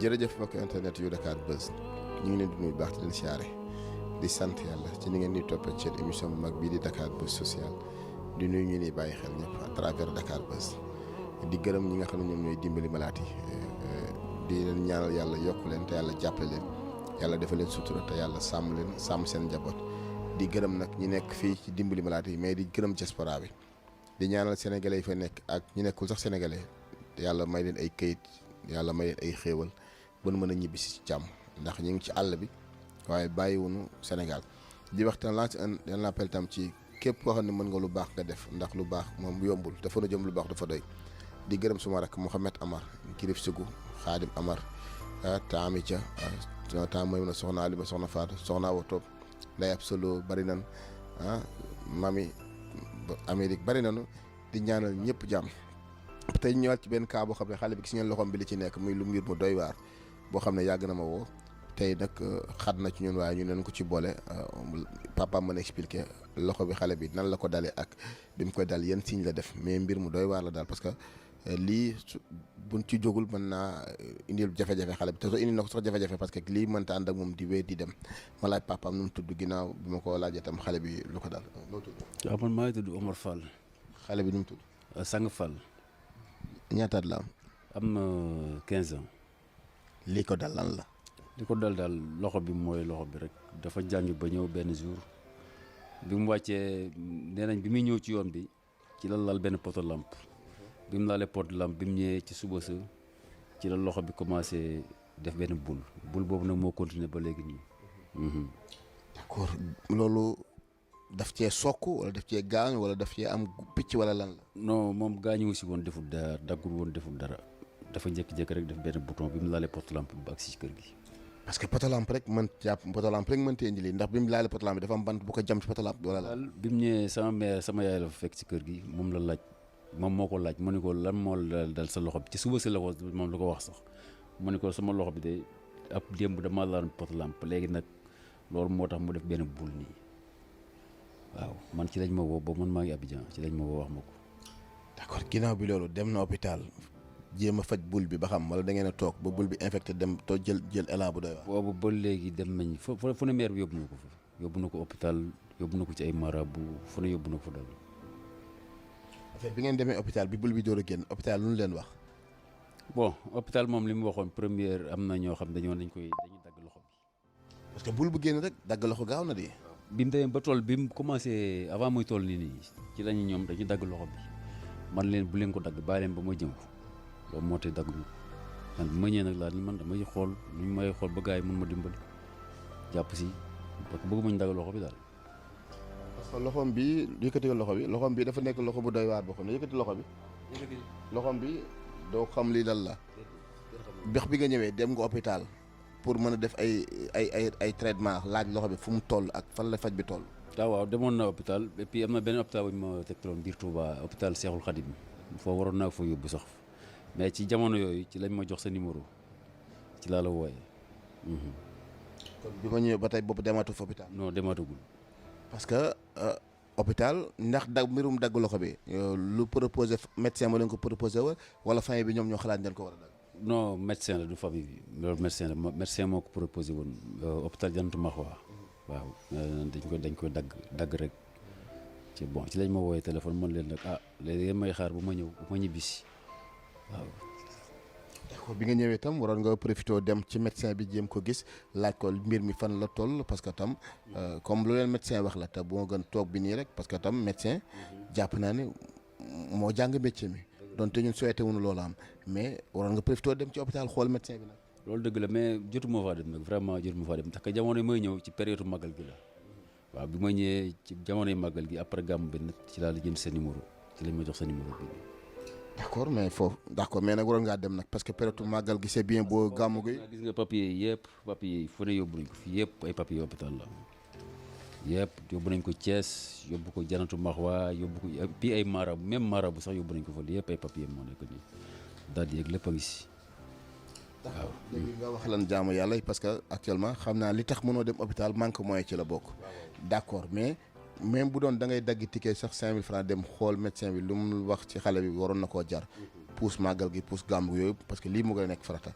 jërëjëf mbokk internet yu Dakar Buzz ñu ngi leen di nuyu baax di leen siyaare di sant yàlla ci ni ngeen di toppee seen émission bu mag bii di Dakar Buzz social di nuyu ñu ni bàyyi xel ñëpp à travers Dakar Buzz di gërëm ñi nga xam ne ñoom ñooy dimbali malaat yi di leen ñaanal yàlla yokk leen te yàlla jàppale leen yàlla defal leen sutura te yàlla sàmm leen sàmm seen njaboot di gërëm nag ñi nekk fii ci dimbali malaat yi mais di gërëm diaspora bi di ñaanal sénégalais yi fa nekk ak ñi nekkul sax sénégalais yàlla may leen ay këyit yàlla may leen ay xéewal ba nu mën a ñibbisi ci jàmm ndax ñu ngi ci àll bi waaye bàyyiwunu Sénégal di waxtaan lancé un appel tam ci képp koo xam ne mën nga lu baax nga def ndax lu baax moom yombul dafa na jëm lu baax dafa doy di gërëm suma rakk Mouhamed Amar Kirif Sugu Xaadim Amar Taami Dia tam mooy na soxna Alima soxna Fatou soxna Awa Top nday ab solo bari nan mami Amérique bari nanu di ñaanal ñëpp jàmm tey ñëwaat ci benn cas boo xam ne xale bi gis ngeen loxoom bi li ci nekk muy lu mbir mu doy waar boo xam ne yàgg na ma woo tey nag xat na ci ñun waaye ñu leen ko ci boole papa mën a expliquer loxo bi xale bi nan la ko dalee ak bi mu koy dal yan signe la def mais mbir mu doy waar la daal parce que lii buñ ci jógul mën naa indil jafe-jafe xale bi te soo indi na ko sax jafe-jafe parce que lii mënta ànd ak moom di wéy di dem ma laaj papaam nu mu tudd ginnaaw bi ma ko laajee tam xale bi lu ko dal loo tudd. waaw man maa ngi tudd Omar Fall. xale bi nu mu tudd. Sang Fall. ñaataat la am. am na 15 ans. lii ko dal lan la. li ko dal daal loxo bi mooy loxo bi rek dafa jàng ba ñëw benn jour bi mu wàccee nee nañ bi muy ñëw ci yoon bi ci la lal benn poto lampe bi mu laalee poto lampe bi mu ñëwee ci suba sa ci la loxo bi commencé def benn bul boobu nag moo continuer ba léegi nii. d'accord loolu daf cee sokk wala daf cee gaañ wala daf cee am picc wala lan la. non moom gaañu si woon deful dara daggul woon deful dara dafa jékki-jékki rek def benn bouton bi mu laalee poto lampe ba agsi ci kër gi. parce que potolampe rek mën jàpp potolampe rek mënta indi lii ndax bi mu laalee potolampe bi dafa am bant bu ko jam ci potolampe wala la. bi mu ñëwee sama yaay la fa fekk ci kër gi moom la laaj moom moo ko laaj mu ne ko lan moo la dal sa loxo bi ci suba si la ko moom la ko wax sax mu ne ko sama loxo bi de ab démb dama laal potolampe léegi nag loolu moo tax mu def benn bul nii waaw man ci lañ ma woo ba man maa ngi Abidjan ci lañ ma woo wax ma ko. d'accord ginnaaw bi loolu dem na hôpital. jéem a faj bul bi ba xam wala da ngeen a toog ba bul bi infecté dem to jël élan bu doy waar. boobu ba léegi dem nañ fu ne maire bi yóbbu na ko fa yóbbu na ko hôpital yóbbu na ko ci ay marabu fu ne yóbbu na ko fa dal. en fait bi ngeen demee hôpital bi bul bi door a génn hôpital lu ñu leen wax. bon hôpital moom li mu waxoon première am na ñoo xam dañuy dagg loxo bi. parce que bul bu génn rek dagg loxo gaaw na de. bi mu demee ba tool bi mu commencé avant muy tool nii ci lañu ñoom dañuy dagg loxo bi man leen bu leen ko dagg bàyyi leen ba ma jëm ko. loolu moo tax dagguñu man bi ma ñëwee nag laa ni man damay xool ñu may xool ba gars yi mën ma dimbali jàpp si parce que bëggu ma ñu dagg loxo bi daal. parce que loxoom bi yëkkati loxoom bi dafa nekk loxo bu doy waar boo xam ne yëkkati loxo bi. loxoom bi doo xam lii dal la. bex bi nga ñëwee dem nga hôpital pour mën a def ay traitement laaj loxo bi fu mu toll ak fan la faj bi toll. waaw demoon na hôpital et puis am na benn hôpital bu ñu ma tegtaloon biir Touba hôpital Cheikhoul Khadim foo waroon naa fa yóbbu sax. mais ci jamono yooyu ci lañ ma jox sa numéro ci laa la wooyee. kon bi ma ñëwee ba tey boobu demaatu fa hôpital. non demaatagul. parce que hôpital ndax mbirum dagg loxo bi. lu proposé médecin ma leen ko proposé wala famille bi ñoom ñoo xalaat ngeen ko war a dagg. non médecin la du famille bi loolu médecin la médecin moo ko proposé woon hôpital Jantu Maxwa. waaw dañ koy dagg rek ci bon ci lañ ma wooyee téléphone man leen nag léegi ngeen may xaar bu ma ñibbisi. waaw. d'accord bi nga ñëwee itam waroon nga profité dem ci médecin bi jéem ko gis laaj ko mbir mi fan la toll parce que tam comme lu leen médecin wax la te boo gën toog bi nii rek parce que tam médecin jàpp naa ne moo jàng métier mi donte ñun souhaité wuñu loolu am mais waroon nga profité dem ci hôpital xool médecin bi nag. loolu dëgg la mais jotuma faa dem nag vraiment jotuma faa dem parce que jamono yi may ñëw ci période màggal gi la waaw bi ma ñëwee ci jamono yi màggal gi après gàmm bi nag ci laa la jënd sa numéro ci lañ ma jox sa numéro bi. d'accord mais foofu d'accord mais nag waroon ngaa dem nag parce que période màggal gi c'est bien boo gàmmu gi. gis nga papier yi fu ne yóbbu nañ ko fii yëpp ay papier hôpital la yëpp yóbbu nañ ko Thiès yóbbu ko Janatu Maxwa yóbbu ko puis ay marabu même marabu sax yóbbu nañ ko fa yëpp ay papier moo nekk nii daal di yegg lépp a ngi si. waaw léegi nga wax lan jaamu yàlla parce que actuellement xam naa li tax mënoo dem hôpital manque moyen ci la bokk. d'accord mais même bu doon da ngay dagg ticket sax 5000 francs dem xool médecin bi lu mu wax ci xale bi waroon na koo jar puus màggal gi puus gàmmu yooyu parce que lii mu gën a nekk farata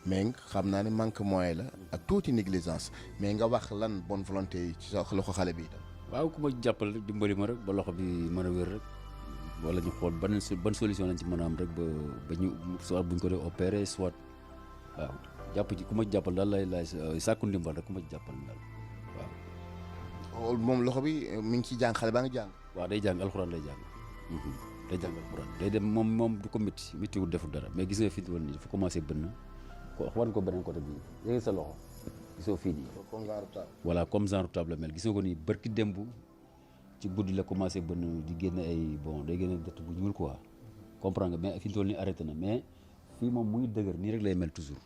mais xam naa ne manque moyen la ak tuuti négligence mais nga wax lan bonne volonté yi ci sa loxo xale bi itam. waaw ku ma jàppal rek dimbali ma rek ba loxo bi mën a wér rek wala ñu xool ban solution lañ ci mën a am rek ba ñu soit buñ ko dee opéré soit waaw jàpp ci ku ma jàppal daal lay sàkku ndimbal rek ku ma jàppal daal waaw. moom loxo bi mi ngi ciy jàng xale baa ngi jàng. waaw day jàng alxuraan lay jàng. day jàng alxuraan day dem moom du ko méttiwul deful dara mais gis nga fi woon nii dafa commencé bënn ko wan ko beneen côté bi yéegi sa loxo gisoo fii nii. comme genre table. voilà comme genre table la mel gisoo ko nii barki démb ci guddi la commencé bënn di génn ay bon day génn dëtt bu ñuul quoi comprendre nga mais fi mu toll nii arrêté na mais fii moom mu ngi dëgër nii rek lay mel toujours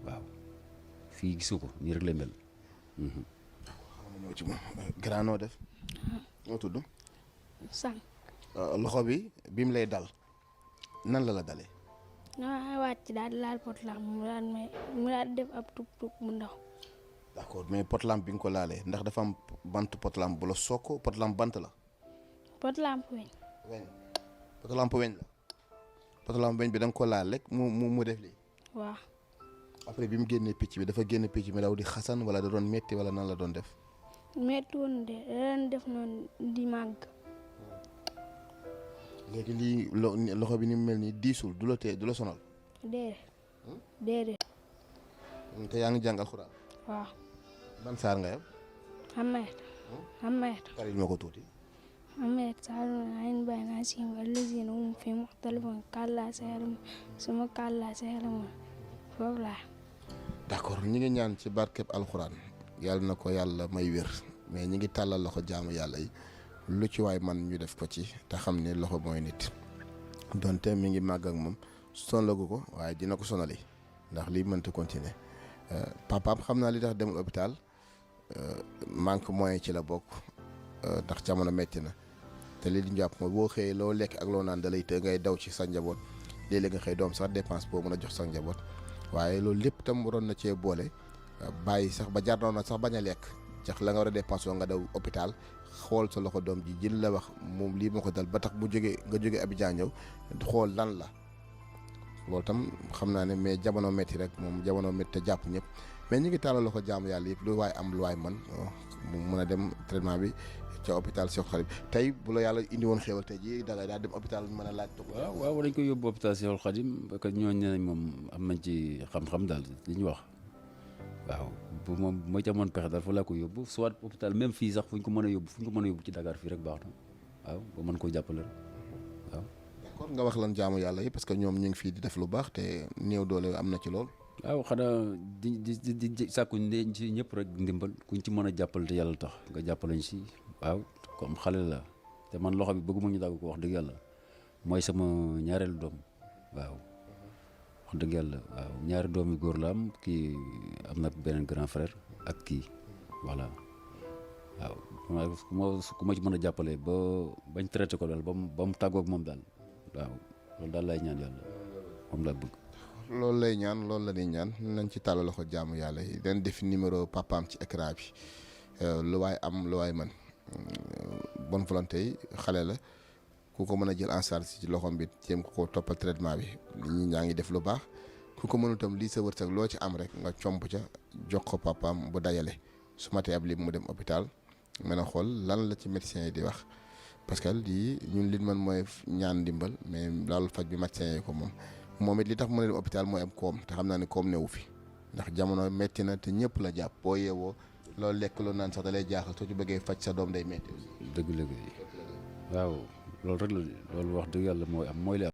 waaw fii gisoo ko nii rek lay mel. ñëw ci moom grand noo def. moo tudd. sang. loxo bi mu lay dal nan la dalee. naa wàcc daal di laal pot lamp mu daal def ab tub mu ndaw. d'accord mais pot lamp bi nga ko laalee ndax dafa am bant pot lamp bu la sokk pot lamp bant la. pot lamp weñ. pot lamp weñ la. pot lamp weñ bi da nga ko laal rek mu def lii. waaw. après bi mu génnee picc bi dafa génn picc mi daw di xasan wala da doon metti wala nan la doon def. metti woon de da doon def noonu di màgg. léegi lii loxo bi ni mu mel nii diisul du la tee du la sonal. déedéet. te yaa ngi jàng alxuraan. waaw. ban saar nga yam. xamayet. karil ma ko tuuti. xamayet saalum ayin bay naa sim allazina hum fi muxtalifun kàllaa sayalamun suma kàllaa sayalamun foofu laa. d'accord ñi ngi ñaan ci barkeb alxuraan yàlla na ko yàlla may wér mais ñi ngi tàllal loxo jaamu yàlla yi lu ci waay man ñu def ko ci te xam ne loxo mooy nit donte mi ngi màgg ak moom sonlagu ko waaye dina ko sonali ndax lii mënta continuer papaam xam naa li tax demul hôpital manque moyen ci la bokk ndax jamono metti na te li di jàpp mooy boo xëyee loo lekk ak loo naan da lay të ngay daw ci sa njaboot léeg-léeg nga xëy doom sax dépense boo mën a jox sa njaboot waaye loolu lépp tam waroon na cee boole bàyyi sax ba jar na sax bañ a lekk jax la nga war a dépense nga daw hôpital xool sa loxo doom ji jël la wax moom lii moo ko dal ba tax mu jógee nga jógee Abidjan ñëw xool lan la loolu tam xam naa ne mais jamono métti rek moom jamono métti te jàpp ñëpp mais ñu ngi tàllal loxo jaamu yàlla yëpp lu waay am lu waay man mu mën a dem traitement bi ca hôpital Cheikhoul Khadim tey bu la yàlla indi woon xéewal tey jii da ngay daal dem hôpital mën a laaj. waaw dañ koy yóbbu hôpital Cheikhoul Khadim parce que ñooñu ne nañ moom am nañ ci xam-xam daal li ñu wax waaw bu moom moo ci amoon pexe daal fa laa ko yóbbu soit hôpital même fii sax fu ñu ko mën a yóbbu ci Dakar fii rek baax na waaw ba mën koo jàppale rek waaw. d'accord nga wax lan jaamu yàlla yi parce que ñoom ñu ngi fii di def lu baax te néew doole am na ci lool. waaw xanaa di sàkku ci ñëpp rek ndimbal kuñ ci mën a jàppale te yàlla tax nga jàppalañ si waaw comme xale la te man loxo bi bëgguma ñu dagg ko wax dëgg yàlla mooy sama ñaareelu doom waaw wax dëgg yàlla waaw ñaari doom yu góor la am kii am na beneen grand frère ak kii voilà waaw ku ma ci mën a jàppale ba bañ traité ko daal ba mu tàggoog moom daal waaw loolu daal lay ñaan yàlla moom laa bëgg. loolu lay ñaan loolu la ñuy ñaan nañ ci tàllal loxo jaamu yàlla yi dañ def numéro papaam ci écran bi lu waay am lu waay mën bonne volonté yi xale la ku ko mën a jël en charge ci loxoom bi jéem ko toppal traitement bi ñi ñaa ngi def lu baax ku ko mënu tam lii sa wërsëg loo ci am rek nga comp ca jox ko papaam bu dajale su ma tee ab li mu dem hôpital mën a xool lan la ci médecin yi di wax parce que lii ñun li mën mooy ñaan ndimbal mais loolu faj bi médecin yi ko moom it li tax mën a dem hôpital mooy am koom te xam naa ne koom newu fi ndax jamono metti na te ñëpp la jàpp boo yeewoo loolu lekk loo naan sax da lay jaaxal soo ci bëggee faj sa doom day metti aussi. dëgg la waaw loolu rek la loolu wax dëgg yàlla mooy li am